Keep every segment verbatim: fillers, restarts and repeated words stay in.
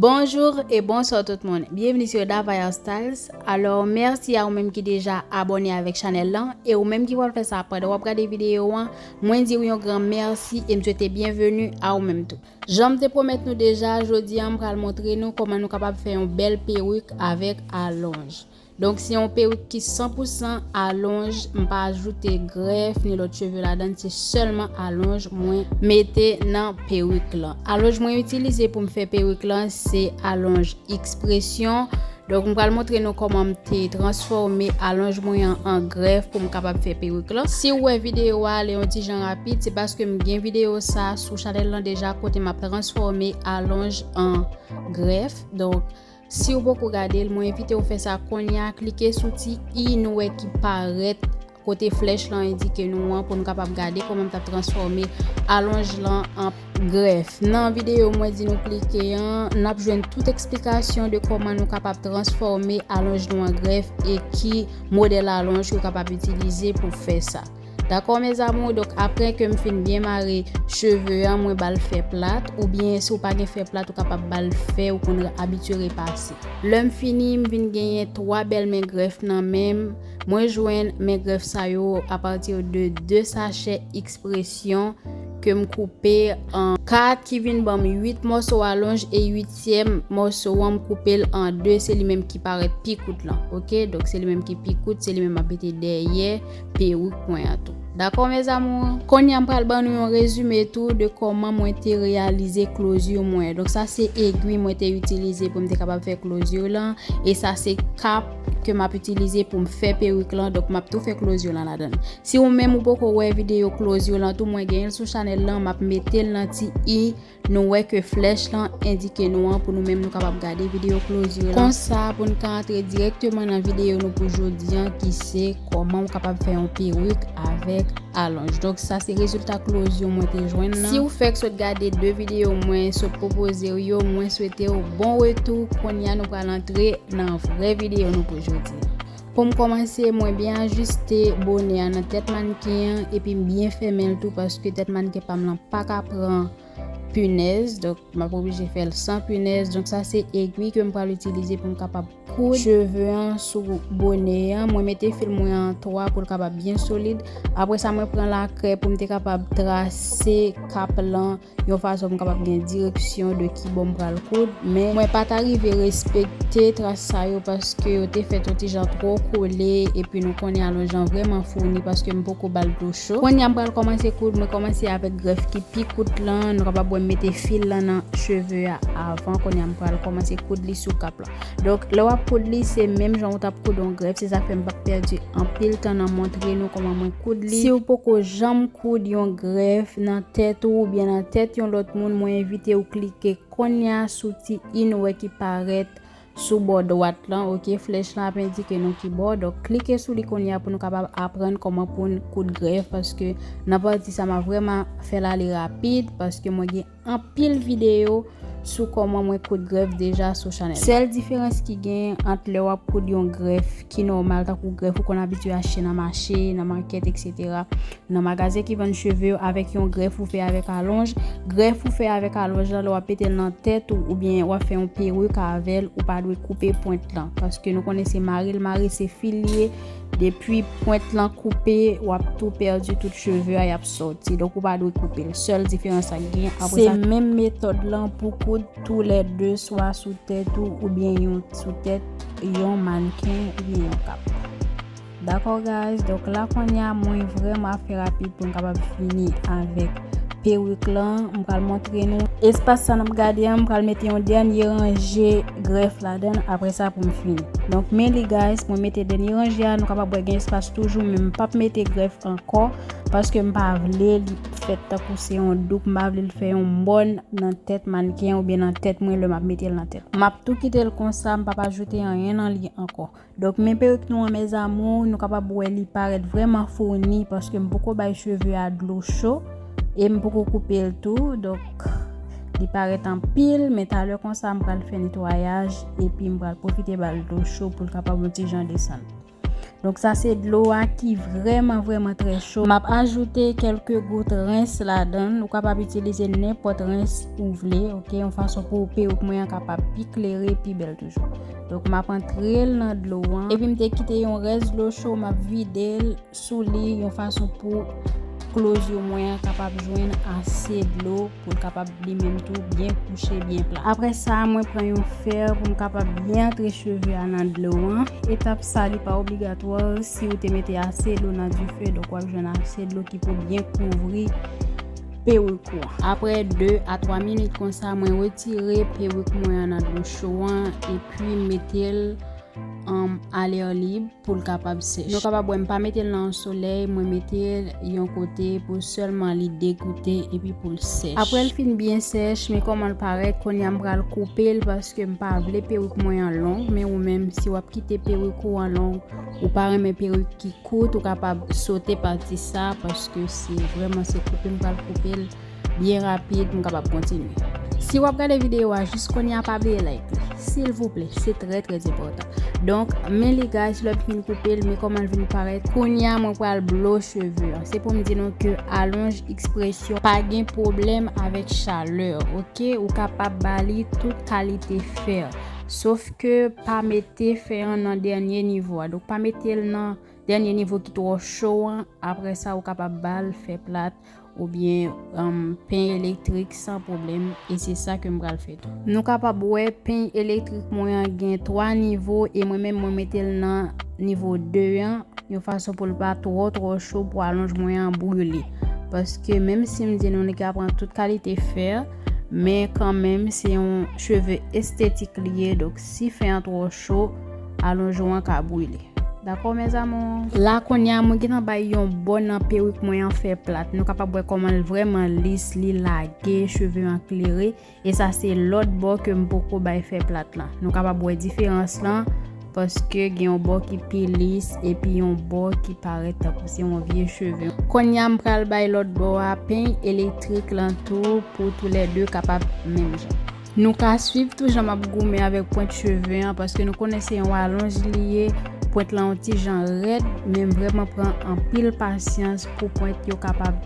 Bonjou e bonswa tout moun. Byenvni sou Davaya Styles. Alò, mèsi a ou menm ki deja abòne avèk chanèl lan e ou menm ki pral fè sa pandan w ap gade videyo an, mwen di w yon gran mèsi e m swete byenveni a ou menm tou. Jan m te pwomèt nou deja, jodi a m pral montre nou kòman nou kapab fè yon bèl perik avèk alonj. Donk, se yon perik ki san pou san alonj, m pa ajoute grèf ni lòt cheve ladann, se sèlman alonj mwen mete nan perik lan. Alonj mwen itilize pou m fè perik lan, se alonj Expression. Donk, m pral montre nou kòman m te transfòme alonj mwen an an grèf pou m kapab fè perik lan. Si w wè videyo a ale yon ti jan rapid, se paske m gen videyo sa sou chanèl lan deja kote m ap transfòme alonj an grèf. Donk, si w poko gade l, mwen envite w fè sa kounye a. Klike sou ti i nou wè ki parèt kote flèch lan endike nou an pou nou kapab gade kòman m t ap transfòme alonj lan an grèf. Nan videyo mwen di nou klike an, n ap jwenn tout eksplikasyon de kòman nou kapab transfòme alonj nou an grèf e ki modèl alonj ke w kapab itilize pou fè sa. Dakò, mes amours? Donk, apre ke m fin byen mare cheve an, mwen ba l fè plat, oubyen si w pa gen fè plat, ou kapab ba l fè ou konn abitye repase. Lè m fini, m vin genyen twa bèl men grèf nan men m. Mwen jwenn men grèf sa yo apati de de sachè Expression ke m koupe an kat, ki vin ban m uit mòso alonj, e uityèm mòso an m koupe l an de, se li menm ki parèt pi kout lan. Oke, donk se li menm ki pi kout, se li menm m ap mete dèyè perik mwen an tou. Dakò, mes amours? Kounye a m pral ban nou yon rezime tou de kòman mwen te reyalize closure mwen. Donk, sa se egwi mwen te itilize pou m te kapab fè closure lan. E sa se kap ke m ap itilize pou m fè perik lan. Donk, m ap tou fè closure lan ladann. Si ou menm ou poko wè videyo closure lan tou, mwen genyen l sou chanèl lan, m ap mete l nan ti i nou wè ke flèch lan endike nou an pou nou menm nou kapab gade videyo closure lan. Konsa, pou n ka antre dirèkteman nan videyo nou pou jodi an, ki se kòman w kapab fè yon perik avèk alonj. Donk, sa se rezilta closure mwen te jwenn nan. Si w fèk sot gade de videyo mwen sot pwopoze w yo, mwen swete w bon retou. Kounye a nou pral antre nan vrè videyo nou pou jodi an. Pou m kòmanse, mwen byen ajiste bonè a nan tèt mannken an, epi m byen fèmen l tou, paske tèt mannken pa m lan pa ka pran pinèz, donk m ap oblije fè l san pinèz. Donk, sa se egwi ke m pral itilize pou m kapab koud cheve an sou bonè an. Mwen mete fil mwen an twa pou l kapab byen solid. Apre sa, mwen pran lakrè pou m te kapab trase kap lan yon fason pou m kapab gen direksyon de ki bò m pral koud. Men mwen pa ta rive respekte tras sa yo paske yo te fèt yon ti jan twò kole, epi nou konnen alonj lan vrèman founi paske m poko ba l dlo cho. Kounye a m pral kòmanse koud, mwen kòmanse avèk grèf ki pi kout lan. Nou kapab wè m mete fil lan nan cheve a avan. Kounye a m pral kòmanse koud li sou kap lan. Donk, lè w ap koud li, se menm jan w t ap koud yon grèf. Se sa k fè m p ap pèdi anpil tan nan montre nou kòman mwen koud li. Si w poko janm koud yon grèf nan tèt ou oubyen nan tèt yon lòt moun, mwen envite w klike kounye a sou ti i nou wè ki parèt sou bò dwat lan, oke? Flèch lan ap endike nou ki bò. Donk, klike sou li kounye a pou nou kapab aprann kòman pou n koud grèf, paske nan pati sa, m ap vrèman fè l ale rapid, paske mwen gen anpil videyo sou kòman mwen koud grèf deja sou chanèl. Sèl diferans ki gen ant lè w ap koud yon grèf ki nòmal, tankou grèf ou konn abitye achte nan mache, nan makèt, etsetera, nan magazen ki vann cheve yo, avèk yon grèf ou fè avèk alonj. Grèf ou fè avèk alonj lan, lè w ap mete l nan tèt ou, oubyen w ap fè yon perik avè l, ou pa dwe koupe pwent lan. Paske nou konnen se mare l mare, se fil li ye. Depi pwent lan koupe, w ap tou pèdi tout cheve a, y ap sòti. Donk, ou pa dwe koupe l. Sèl diferans sa k gen. Apre sa, se menm metòd lan pou koud toulède, swa sou tèt ou, oubyen yon sou tèt yon mannken, oubyen yon kap. Dakò, guys? Donk, la kounye a, mwen vrèman ap fè rapid pou m kapab fini avèk perik lan. M pral montre nou espas sa n ap gade an. M pral mete yon dènye ranje grèf ladan l. Apre sa, pou m fini. Donk, men li, guys, mwen mete dènye ranje a. Nou kapab wè gen espas toujou, men m p ap mete grèf ankò, paske m pa vle li fèt tankou se yon douk. M pa vle l fè yon mòn nan tèt mannken an oubyen nan tèt mwen lè m ap mete l nan tèt. M ap tou kite l konsa, m p ap ajoute anyen nan li ankò. Donk, men perik nou an, mes amours, nou kapab wè li parèt vrèman founi paske m poko bay cheve a dlo cho e m poko koupe l tou. Donk, li parèt anpil, men talè konsa, m pral fè netwayaj epi m pral pwofite ba l dlo cho pou l kapab yon ti jan desann. Donk sa se dlo a ki vrèman, vrèman trè cho. M ap ajoute kèlke gout rens ladan l. Ou kapab itilize nenpòt rens ou vle, oke, yon fason pou perik mwen an kapab pi klere, pi bèl toujou. Donk m ap antre l nan dlo an. Epi m te kite yon rès dlo cho, m ap vide l sou li yon fason pou klozyo mwen an kapab jwenn ase dlo pou l kapab li menm tou byen kouche, byen plat. Apre sa, mwen pran yon fè pou m kapab byen antre cheve a nan dlo an. Etap sa, li pa obligatwa si ou te mete ase dlo nan dife, donk w ap jwenn ase dlo ki pou byen kouvri perik ou an. Apre de a twa minit konsa, mwen retire perik mwen an nan dlo cho an epi mete l um, a lè lib pou l kapab sèch. Nou kapab wè m pa mete l nan yon solèy, mwen mete l yon kote pou sèlman li degoute epi pou l sèch. Apre l fin byen sèch, men kòman l parèt, kounye a m pral koupe l paske m pa vle perik mwen an long, men ou menm si w ap kite perik ou an long, ou pa renmen perik ki kout, ou kapab sote pati sa paske se vrèman se koupe m pral koupe l byen rapid pou m kapab kontinye. Si w ap gade videyo a jis kounye a, pa bliye like li, silvouplè, se trè, trè enpòtan. Donk, men li guys, lè m fin koupe l, men kòman l vin parèt. Kounye a, mwen pral blo cheve an. Se pou m di nou ke alonj ekspresyon pa gen pwoblèm avèk chalè, oke? Ou kapab ba li tout kalite fè. Sof ke pa mete fè an nan dènye nivo a. Donk, pa mete l nan dènye nivo ki twò cho an. Apre sa, ou kapab ba l fè plat oubyen um, pen elektrik san pwoblèm, e se sa ke m pral fè tou. Nou kapab wè pen elektrik mwen an gen twa nivo e mwen menm mwen mete l nan nivo de an, yon fason pou l pa twò twò cho pou alonj mwen an brile. Paske menm si m di nou li ka pran tout kalite fè, men kanmenm se yon cheve estetik li ye, donk si fè an twò cho, alonj ou an ka brile. Dakò, mes amours? La kounye a, mwen gentan bay yon bò nan perik mwen an fè plat. Nou kapab wè kòman l vrèman lis, li lage, cheve an klere. E sa se lòt bò ke m poko bay fè plat lan. Nou kapab wè diferans lan, paske gen yon bò ki pi lis, epi yon bò ki parèt tankou se yon vye cheve. Kounye a, m pral bay lòt bò a peny elektrik lan tou, pou toulède kapab menm jan. Nou ka swiv tou jan m ap goumen avèk pwent cheve an, paske nou konnen se yon alonj li ye, pwent lan yon ti jan rèd, men m vrèman pran anpil pasyans pou pwent yo kapab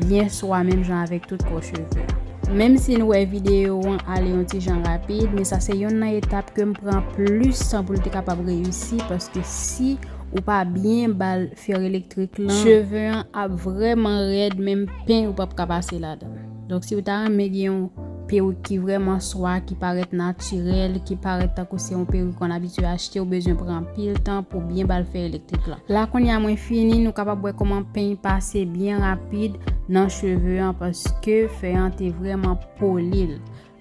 byen swa menm jan avèk tout kò cheve an. Menm si nou wè videyo an ale yon ti jan rapid, men sa se yonn nan etap ke m pran plis tan pou l te kapab reyisi, paske si ou pa byen ba l fè elektrik lan, cheve an ap vrèman rèd, menm peny ou p ap ka pase ladan l. Donk, si w ta renmen gen yon perik ki vrèman swa, ki parèt natirèl, ki parèt tankou se yon perik ou abitye achte, ou bezwen pran anpil tan pou byen ba l fè elektrik lan. La kounye a mwen fini, nou kapab wè kòman peny pase byen rapid nan cheve an, paske fè an te vrèman poli l.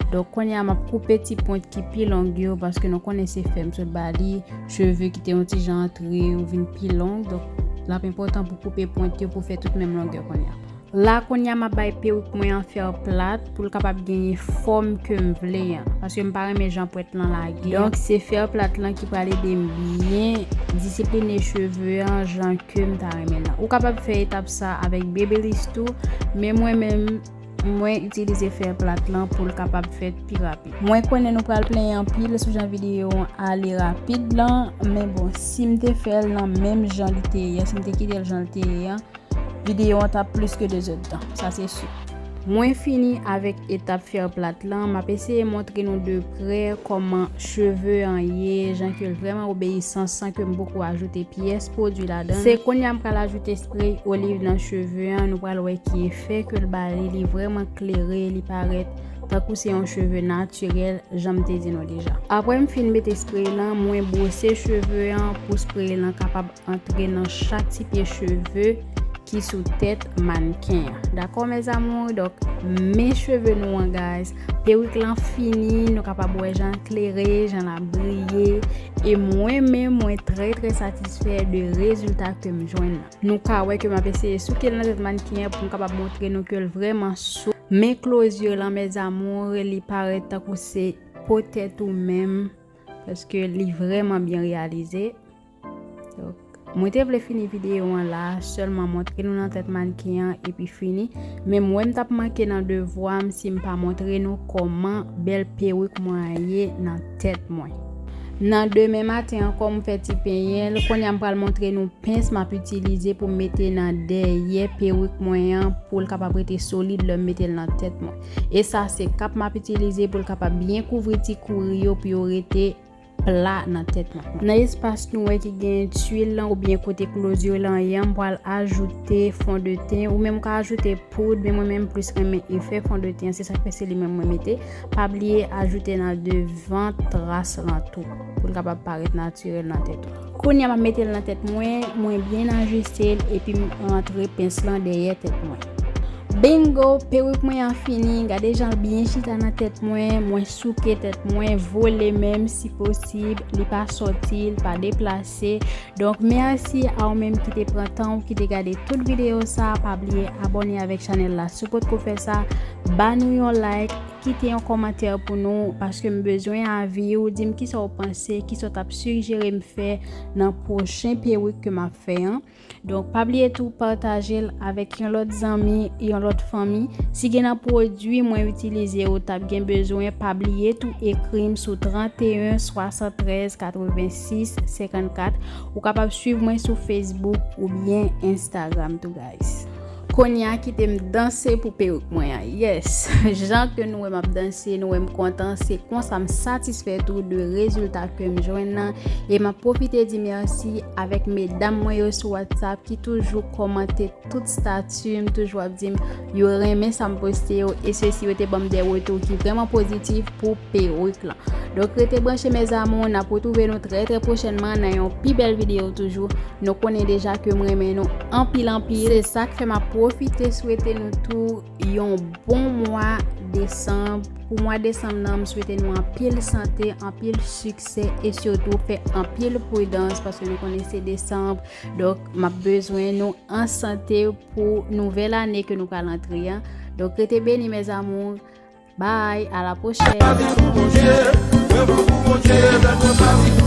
Donk, kounye a m ap koupe ti pwent ki pi long yo, paske nou konnen se fè m sot ba li, cheve ki te yon ti jan antre yo vin pi long. Donk, l ap enpòtan pou koupe pwent yo pou fè tout menm longè kounye a. La kounye a m ap bay perik mwen an fè plat pou l kapab genyen fòm ke m vle an, paske m pa renmen jan pwent lan lage. Donk, se fè plat lan ki pral ede m byen disipline cheve an jan ke m ta renmen l lan. Ou kapab fè etap sa avèk Babyliss tou, men mwen menm, mwen itilize fè plat lan pou l kapab fèt pi rapid. Mwen konnen nou pral plenyen anpil sou jan videyo an ale rapid lan, men bon, si m te fè l nan menm jan li te ye a, si m te kite l jan l te ye a, videyo an t ap plis ke de zèdtan, sa se si. Mwen fini avèk etap fè plat lan, m ap eseye montre nou de prè kòman cheve an ye, jan ke l vrèman obeyisan san ke m poko ajoute pyès pwodui ladan l. Se kounye a m pral ajoute spray oliv nan cheve an, nou pral wè ki efè ke l ba li, li vrèman klere, li parèt tankou se yon cheve natirèl, jan m te di nou deja. Apre m fin mete spray lan, mwen bwose cheve an pou spray lan kapab antre nan chak ti pye cheve ki sou tèt mannken an. Dakò, mes amours? Donk, men cheve nou an, guys. Perik lan fini, nou kapab wè jan l klere, jan l ap briye. E mwen menm, mwen trè, trè satisfè de rezilta ke m jwenn nan. Nou ka wè ke m ap eseye souke l nan tèt mannken an pou m kapab montre nou ke l vrèman sou. Men klozye lan, mes amours, li parèt tankou se po tèt ou menm, paske li vrèman byen reyalize. Donk, mwen te vle fini videyo an la, sèlman montre nou nan tèt mannken an epi fini. Men m wè m t ap manke nan devwa m si m pa montre nou kòman bèl perik mwen an ye nan tèt mwen. Nan demen maten ankò, m fè ti penyen l. Kounye a, m pral montre nou pens m ap itilize pou m mete nan dèyè perik mwen an, pou l kapab rete solid lè m mete l nan tèt mwen. E sa se kap m ap itilize pou l kapab byen kouvri ti kouri yo, pou yo rete pla nan tèt mwen. Nan espas nou wè ki gen twil lan oubyen kote klozye lan an, m pral ajoute fondeten, ou menm ou ka ajoute poud, men mwen menm plis renmen efè fondeten an, se sa k fè se li menm mwen mete. Pa bliye ajoute nan devan tras lan tou, pou l kapab parèt natirèl nan tèt ou. Kounye a m ap mete l nan tèt mwen, mwen byen ajiste l, epi m rantre pens lan dèyè tèt mwen. Bingo, perik mwen an fini, gade jan l byen chita nan tèt mwen, mwen souke tèt mwen, vole menm si posib, li pa sòti, li pa deplase. Donk, mèsi a ou menm ki te pran tan ou ki te gade tout videyo sa, pa bliye abòne avèk chanèl la si w potko fè sa, ba nou yon like, kite yon kòmantè pou nou, paske m bezwen avi w, di m kisa w panse, kisa w t ap sijere m fè nan pwochen perik ke m ap fè an. Donk, pa bliye tou pataje l avèk yon lòt zanmi, yon lòt fanmi. Si gen nan pwodui mwen itilize ou t ap gen bezwen, pa bliye tou ekri m sou trannteyen swasanntrèz katrevensis senkannkat. Ou kapab swiv mwen sou Facebook oubyen Instagram tou, guys. Kounye a, kite m danse pou perik mwen an. Yes! Jan ke nou wè m ap danse, nou wè m kontan, se konsa m satisfè tou de rezilta ke m jwenn nan. E m ap pwofite di mèsi avèk medam mwen yo sou WhatsApp ki toujou kòmante tout stati m, toujou ap di m yo renmen sa m poste yo, e sesi yo te ban m de retou ki vrèman pozitif pou perik lan. Donk, rete branche, mes amours, n ap retwouve nou trè, trè pwochènman nan yon pi bèl videyo toujou. Nou konnen deja ke m renmen nou anpil, anpil. Se sa k fè m ap pwofite swete nou tou yon bon mwa desanm. Pou mwa desanm nan, m swete nou anpil sante, anpil siksè, e sitou fè anpil pridans, paske nou konnen se desanm. Donk, m ap bezwen nou an sante pou nouvèl ane ke nou pral antre an. Donk, rete beni, mes amours. Bye, à la prochaine. Pa viv pou Bondye, mwen bon pou Bondye, lè mwen pa viv